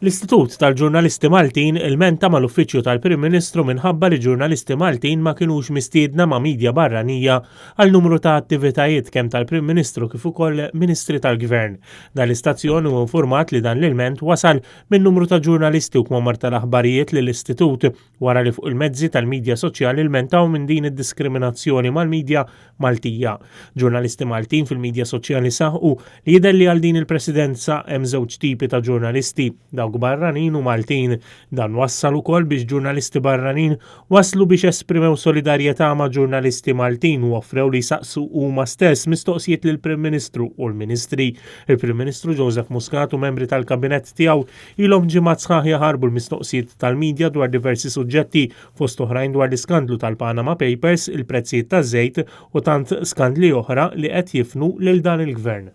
L-Istitut tal-Ġurnalisti Maltin ilmenta mal-Uffiċċju tal-Prim Ministru minħabba li ġurnalisti Maltin ma kinux mistiedna ma' midja barranija għal numru ta' attivitajiet kemm tal-Prim Ministru kif ukoll Ministri tal-Gvern. Dan l-istazzjon hu infurmat li dan l-ilment wasal minn numru ta' ġurnalisti u kmamar tal-aħbarijiet lill-Istitut wara li fuq il-mezzi tal-midja soċjali lmentaw minn din id-diskriminazzjoni mal-midja Maltija. Ġurnalisti Maltin fil-midja soċjali saħqu li jidher li għal din il-presidenza hemm żewġ tipi ta' ġurnalisti, dawk barranin u Maltin. Dan wassal ukoll biex ġurnalisti barranin waslu biex esprimew solidarjetà ma' ġurnalisti Maltin u offrew li jsaqsu huma stess mistoqsijiet lill-Prim Ministru u l-Ministri. Il-Prim Ministru Joseph Muscat u membri tal-Kabinett tiegħu ilhom ġimgħat sħaħ jaħarbu l-mistoqsijiet tal-midja dwar diversi suġġetti fost oħrajn dwar l-iskandlu tal-Panama Papers, il-prezzijiet taż-żejt u tant skandli oħra li qed jifnu lil dan il-Gvern.